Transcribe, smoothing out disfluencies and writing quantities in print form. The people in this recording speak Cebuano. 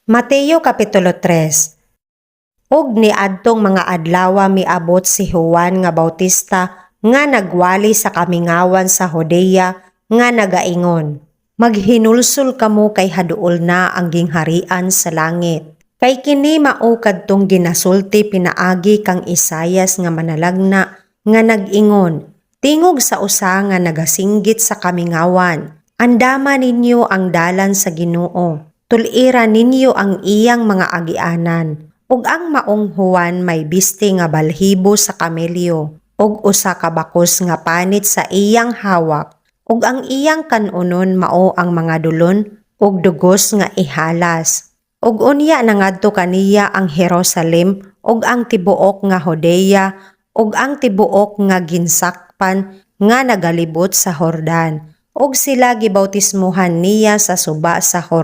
Mateo Kapitulo 3. Ug niadtong mga adlawa miabot si Juan nga Bautista nga nagwali sa kamingawan sa Judea nga nagaingon, "Maghinulsol kamo kay haduol na ang gingharian sa langit." Kay kini mao kadtong ginasulti pinaagi kang Isayas nga manalagna nga nag-ingon, "Tingog sa usa nga nagasinggit sa kamingawan, andama ninyo ang dalan sa Ginoo. Tul-ira ninyo ang iyang mga agianan." Ug ang maong Juan may bisti nga balhibo sa kamelyo ug usa ka bakos nga panit sa iyang hawak, ug ang iyang kan-onon mao ang mga dulon ug dugos nga ihalas. Ug unya nangadto kaniya ang Jerusalem ug ang tibuok nga Judea ug ang tibuok nga ginsakpan nga nagalibot sa Jordan, ug sila gibautismuhan niya sa suba sa Jordan.